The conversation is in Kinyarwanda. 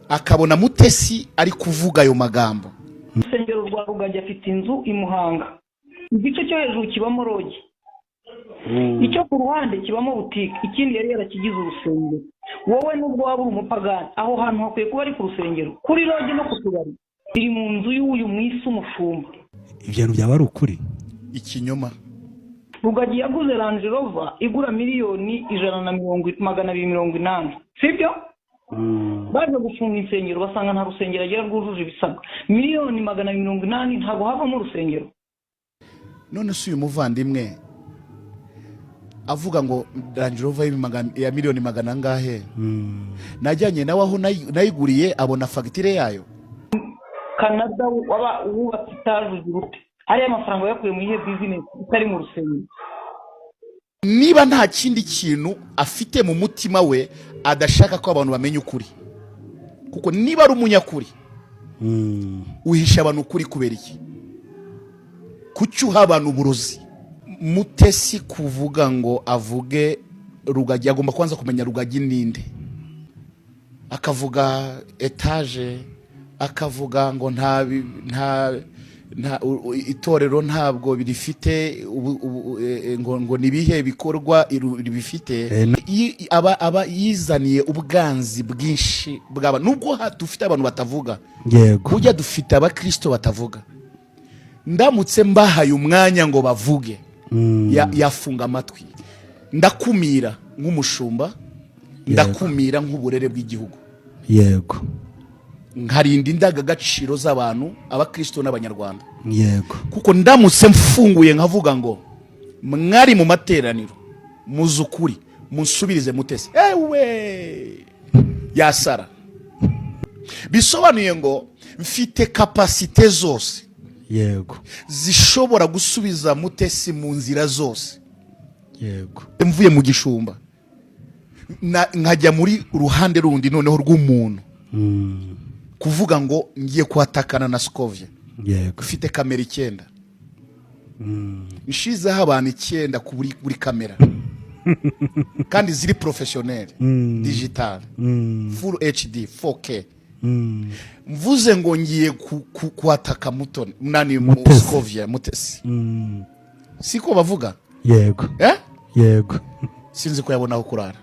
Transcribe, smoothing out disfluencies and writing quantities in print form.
Akabona Mutesi ari kuvuga ayo magambo. Urusengero rwa Rugagi, afite inzu i Muhanga, igice cyo hejuru kibamo lodge, icyo ku ruhande kibamo butike, ikindi yari yarakigize urusengero. Wowe nubwo waba uri umupagani, aho hantu hakwiye kuba ari ku rusengero, kuri lodge no ku tubari, biri mu nzu y'uyu mwisi umushumba. Ibyo bintu byaba ari ukuri? Ikinyoma. Rugagi yaguze Range Rover igura miliyoni ijana na mirongo 280, sibyo? Baje gufunga insengero, basanga nta rusengero agira rwujuje ibisabwa. Miliyoni 280 ntabwo havamo urusengero. None se uyu muvandimwe avuga ngo Range Rover ya miliyoni magana angahe, najyanye nawe aho nayiguriye, abona fagitire yayo? Canada waba wubatse etaje, ugira ute? Ariya mafaranga wayakuye mu iyihe bizinesi itari mu rusengero? Niba nta kindi kintu afite mu mutima we, adashaka ko abantu bamenya ukuri, kuko niba ari umunyakuri, uhisha abantu ukuri kubera iki? Kuki uha abantu uburozi? Mutesi kuvuga ngo avuge Rugagi, agomba kubanza kumenya Rugagi ninde. Akavuga etaje, akavuga ngo nta bi- nta nta itorero ntabwo rifite ngo ni ibihe bikorwa ribifite. Aba yizaniye ubwanzi bwinshi bw'aba, nubwo dufite abantu batavuga. Burya dufite abakristo batavuga. Ndamutse mbahaye umwanya ngo bavuge, yafunga amatwi. Ndakumira nk'umushumba, ndakumira nk'uburere bw'igihugu, nkarinda indangagaciro z'abantu, abakristo n'abanyarwanda, kuko ndamutse mfunguye nkavuga ngo mwari mu materaniro, muzi ukuri, munsubirize Mutesi, ewe yasara. Bisobanuye ngo mfite capacité zose zishobora gusubiza Mutesi mu nzira zose. Mvuye mu gishumba, nkajya muri uruhande rundi noneho rw'umuntu, kuvuga ngo ngiye kuhatakana na Scovia, ufite kamera 9, nshizeho abantu 9 ku buri kamera, kandi ziri professionnel, digital, full HD, 4K, mvuze ngo ngiye kuhataka Mutoni nani Mutesi. Scovia Mutesi, siko bavuga? Yego. Eh? Yego. Sinzi ko yabona aho kurara.